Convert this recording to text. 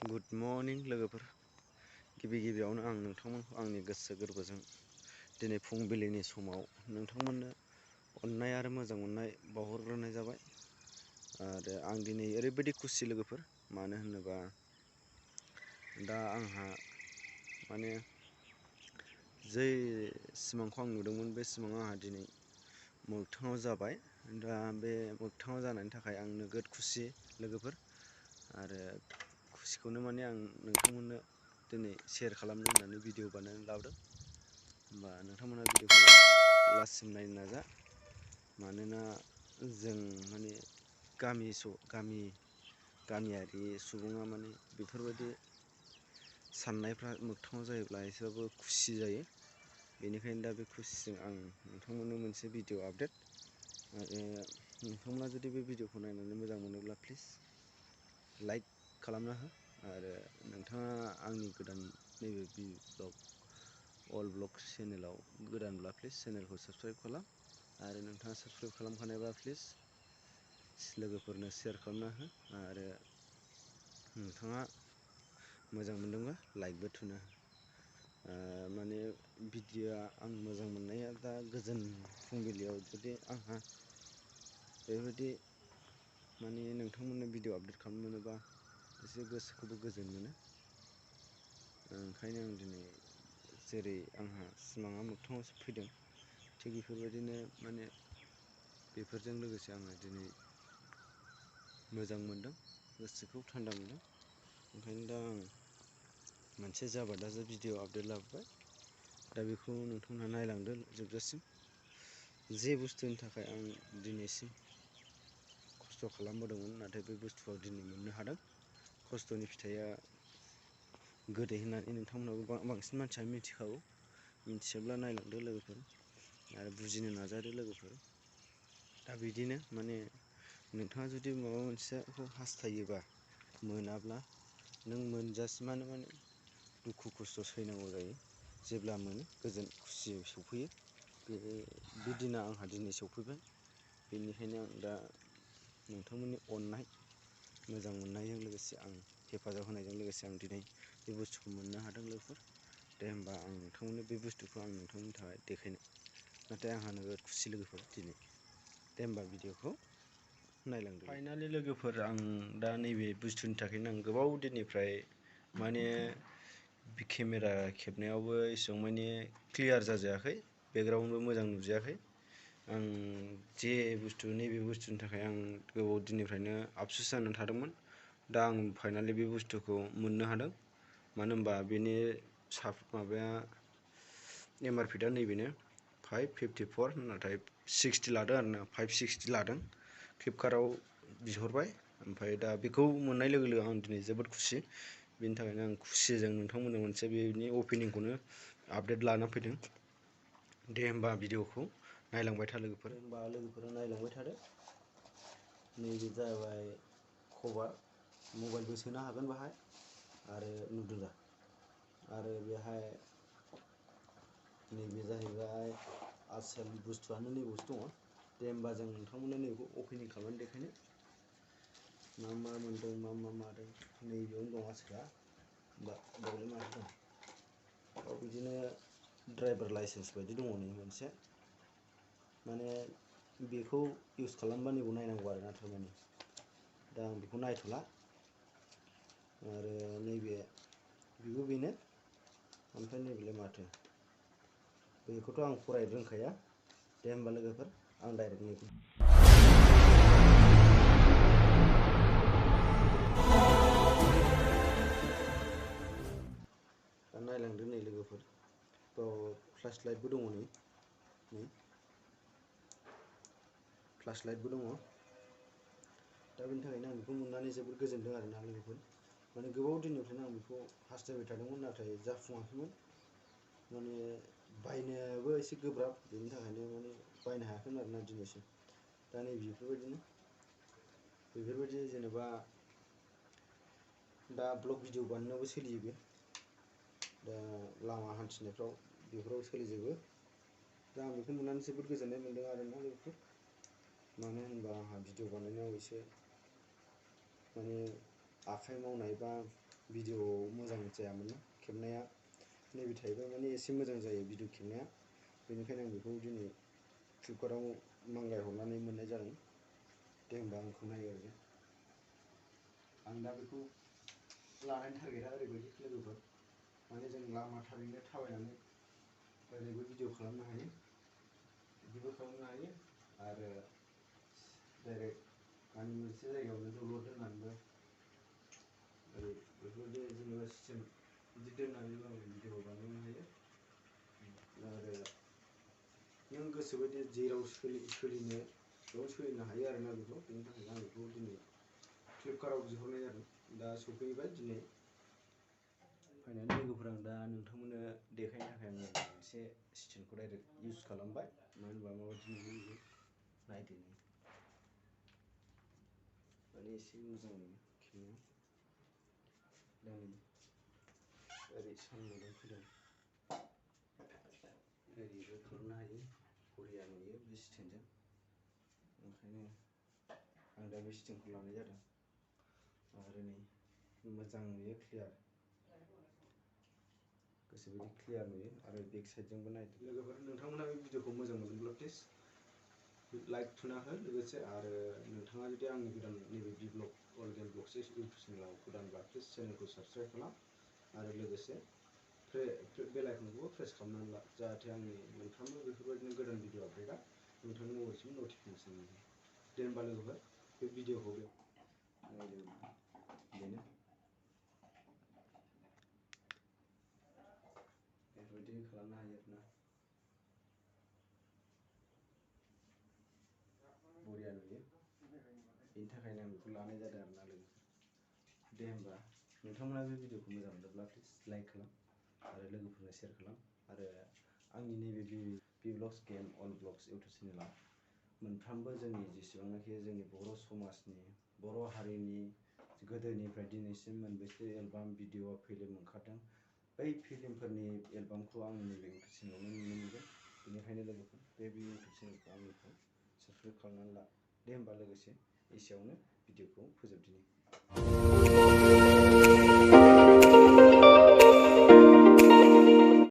Good morning लोगोफोर। गिबियावनो आं नोंथांमोनखौ आंनि गोसो गोरबोजों दिनै फुंबिलिनि समाव नोंथांमोननो अननाय आरो मोजां मोननाय बावहरग्रोनाय जाबाय। आरो आं दिनै ओरैबायदि खुसि लोगोफोर, मानो होनोबा दा आंहा माने जै सिमांखौ आं नुदोंमोन बे सिमाङा आंहा दिनै मोगथाङाव जाबाय। दा बे मोगथाङाव जानायनि थाखाय आं नोगोद खुसि लोगोफोर। आरो खुसिखौनो माने आं नोंथांमोननो दिनै शेयार खालामनो होननानै भिडिअ बानायनानै लाबोदों। होमबा नोंथांमोना भिडिअखौ लास्टसिम नायनो नाजा। मानोना जों माने गामियारि सुबुङा माने बेफोरबायदि साननायफ्रा मोगथाङाव जायोब्ला एसेबाबो खुसि जायो। बेनिखायनो दा बे खुसिजों आं नोंथांमोननो मोनसे भिडिअ आपडेट। आरो नोंथांमोना जुदि बे भिडिअखौ नायनानै मोजां मोनोब्ला प्लिज लाइक खालामना हो। आरो नोंथाङा आंनि गोदान नैबे BVlogsAllVlogs चेनेलाव गोदानब्ला प्लिज चेनेलखौ साबस्क्राइब खालाम। आरो नोंथाङा साबस्क्राइब खालामखानायबा प्लिज लोगोफोरनो शेयार खालामना हो। आरो नोंथाङा मोजां मोनदोंबा लाइकबो थुना हो। माने भिडिअआ आं मोजां मोननाया दा गोजोन फुंबिलियाव जुदि आंहा बेबायदि माने नोंथांमोननो भिडिअ आपडेट खालामनो मोनोबा एसे गोसोखौबो गोजोन मोनो। ओंखायनो आं दिनै जेरै आंहा सिमाङा मोगथाङावसो फैदों, थिग बेफोरबायदिनो माने बेफोरजों लोगोसे आङो दिनै मोजां मोनदों, गोसोखौ थान्दा मोनदों। ओंखायनो दा आं मोनसे जाबादाजा भिडिअ आपडेट लाबोबाय। दा बेखौ नोंथांमोनहा नायलांदो जोबजासिम। जे बुस्थुनि थाखाय आं दिनैसिम खस्थ' खालामबोदोंमोन, नाथाय बे बुस्थुआव दिनै मोननो हादों। खस्थ'नि फिथाइया गोदै होननानै नोंथांमोनाबो बांसिन मानसियानो मिथिखागौ। मिथियाब्ला नायलांदो लोगोफोर आरो बुजिनो नाजादो लोगोफोर। दा बिदिनो माने नोंथाङा जुदि माबा मोनसेखौ हास्थायोबा मोनाब्ला नों मोनजासिमानो माने दुखु खस्थ' सैनांगौ जायो। जेब्ला मोनो गोजोन खुसि सफैयो। बे दिना आंहा दिनै सफैबाय। बेनिखायनो आं दा नोंथांमोननि अननाय मोजां मोननायजों लोगोसे आं हेफाजाब होनायजों लोगोसे आं दिनै बे बुस्थुखौ मोननो हादों लोगोफोर। दे होमबा आं नोंथांमोननो बे बुस्थुखौ आं नोंथांमोननि थाखाय देखायनो, नाथाय आंहा नोगोद खुसि लोगोफोर दिनै। दे होमबा भिडिअखौ नायलांदो। फाइनालि लोगोफोर, आं दा नैबे बुस्थुनि थाखायनो आं गोबाव दिननिफ्राय माने केमेरा खेबनायावबो एसेबां माने क्लियार जाजायाखै, बेकग्राउन्डबो मोजां नुजायाखै। आं जे नैबे बुस्थुनि थाखाय आं गोबाव दिननिफ्रायनो आफसुस जानानै थादोंमोन। दा आं फाइनालि बे बुस्थुखौ मोननो हादों। मानो होनबा बेनि माबाया MRP दा नैबेनो 554, नाथाय 60 लादों आरोना, 560 लादों। फ्लिपकार्टआव बिहरबाय, ओमफ्राय दा बेखौ मोननाय लोगो लोगो आं दिनै जोबोद खुसि। बेनि थाखायनो आं खुसिजों नोंथांमोननो मोनसे बेनि अपेनिंखौनो आपडेट लाना फैदों। दे होमबा भिडिअखौ नायलांबाय था लोगोफोर। होमबा लोगोफोरा नायलांबाय थादो। नैबे जाबाय कभार, मबाइलबो सोनो हागोन बाहाय। आरो नुदों दा, आरो बेहाय नैबे जाहैबाय आसोल बुस्थुआनो नैबावसो दङ। दे होमबा जों नोंथांमोननो नैबेखौ अपेनिं खालामनानै देखायनो। मा मा मोनदों, मा मा मादों, नैबेयावनो दं आसोला। होमबा बेयावलाय माथो दं। बिदिनो ड्राइभार लाइसेन्स बायदि दङ नै मोनसे। माने बेखौ इउज खालामबा नैबाव नायनांगौ आरोना थारमाने। दा आं बेखौ नायथ'ला। आरो बेबो बेनो। ओमफ्राय नैबेलाय माथो, बेखौथ' आं फरायनो रोंखाया। दे होमबा लोगोफोर, आं डाइरेक्ट नैखौ दा नायलांदो नै लोगोफोर। फ्लास लाइटबो दङ नै फ्लास लाइटबो दङ। दा बेनि थाखायनो आं बेखौ मोननानै जोबोद गोजोनदों आरोना लोगोफोर। माने गोबाव दिननिफ्रायनो आं बेखौ हास्थायबाय थादोंमोन, नाथाय जाफुङाखैमोन। माने बायनोबो एसे गोब्राब, बेनि थाखायनो माने बायनो हायाखैमोन आरोना दिनैसिम। दा नै बेफोरबायदि जेनेबा दा ब्लग भिडिअ बानायनायावबो सोलियो बे। दा लामा हान्थिनायफ्राव बेफोराव सोलिजोबो। दा आं बेखौ नुनानै जोबोद गोजोननाय मोनदों आरोना लोगोफोर। मानो होनबा आंहा भिडिअ बानायनायाव एसे माने आखाइ मावनाय बा भिडिअ मोजां जायामोन ना खेबनाया नैबे थाहैबा माने एसे मोजां जायो भिडिअ खेबनाया बेनिखायनो आं बेखौ दिनै फ्लिपकार्टआव मांगाय हरनानै मोननाय जादों दे होमबा आंखौ नायग्रोदो आं दा बेखौ लानायनि टारगेटआ ओरैबायदि लोगोफोर माने जों लामा थारैनो थाबायनानै ओरैबो भिडिअ खालामनो हायो बिदिबो खालामनो हायो आरो डाइरेक्ट माने मोनसे जायगायावनो दलर दोननानैबो ओरै बेफोरबायदि जेनेबा सिस्टेम बिदि दोननानैबो आं भिडिअ बानायनो हायो आरो नों गोसोबायदि जेराव सोलिनो बेयाव सोलिनो हायो आरोना बेखौ बेनि थाखायनो आं बेखौ दिनै फ्लिपकार्टआव बिहरनाय जादों दा सफैबाय दिनै फैनानै लोगोफोर आं दा नोंथांमोननो देखायनो थाखाय आङो मोनसे स्टिलखौ डाइरेक्ट इउज खालामबाय मानो होनबा माबायदि नुयो नायदो माने एसे मोजां नुयो खेबनायाव दा ओरै सानमोदों फैदों ओरैबो खालामनो हायो बरिया नुयो बे स्टेन्डजों ओंखायनो आं दा बे स्टेन्डखौ लानाय जादों आरो नै मोजां नुयो क्लियार गोसोबायदि क्लियार नुयो आरो बेक साइडजोंबो नायदो लोगोफोर नोंथांमोना बे भिडिअखौ मोजां मोनोब्ला प्लिज लाइक थुना हो लोगोसे आरो नोंथाङा जुदि आंनि गोदान नैबे BVlog all game blogs YouTube चेनेलाव गोदानब्ला प्लिज चेनेलखौ साबस्क्राइब खालाम आरो लोगोसे बेल आइकनखौबो प्रेस खालामनानै ला जाहाथे आंनि मोनफ्रोमबो बेफोरबायदिनो गोदान भिडिअ आपडेटआ नोंथांनि मबाइलसिम नटिफिकेसन मोनो दे होमबा लोगोफोर बे भिडिअखौ नायदो बेनो बेफोरबायदि खालामनो हायो आरोना बरिया नुयो बेनि थाखायनो आं बेखौ लानाय जादों आरोना लोगोफोर दे होमबा नोंथांमोना बे भिडिअखौ मोजां मोनोब्ला प्लिज लाइक खालाम आरो लोगोफोरनो शेयार खालाम आरो आंनि नैबे BVlogsGamesAllVlogs इउटुब चेनेलाव मोनफ्रोमबो जोंनि जेसेबांनाखि जोंनि बर' समाजनि बर' हारिनि गोदोनिफ्राय दिनैसिम मोनबेसे एलबाम भिडिअ फिल्म ओंखारदों बै फिल्मफोरनि एलबामखौ आंनि नैबे इउटुब चेनेलावनो नुनो मोनगोन बेनिखायनो लोगोफोर बे इउटुब चेनेलखौ आंनिखौ साबस्क्राइब खालामनानै ला दे होमबा लोगोसे एसेयावनो भिडिअखौ फोजोबदिनि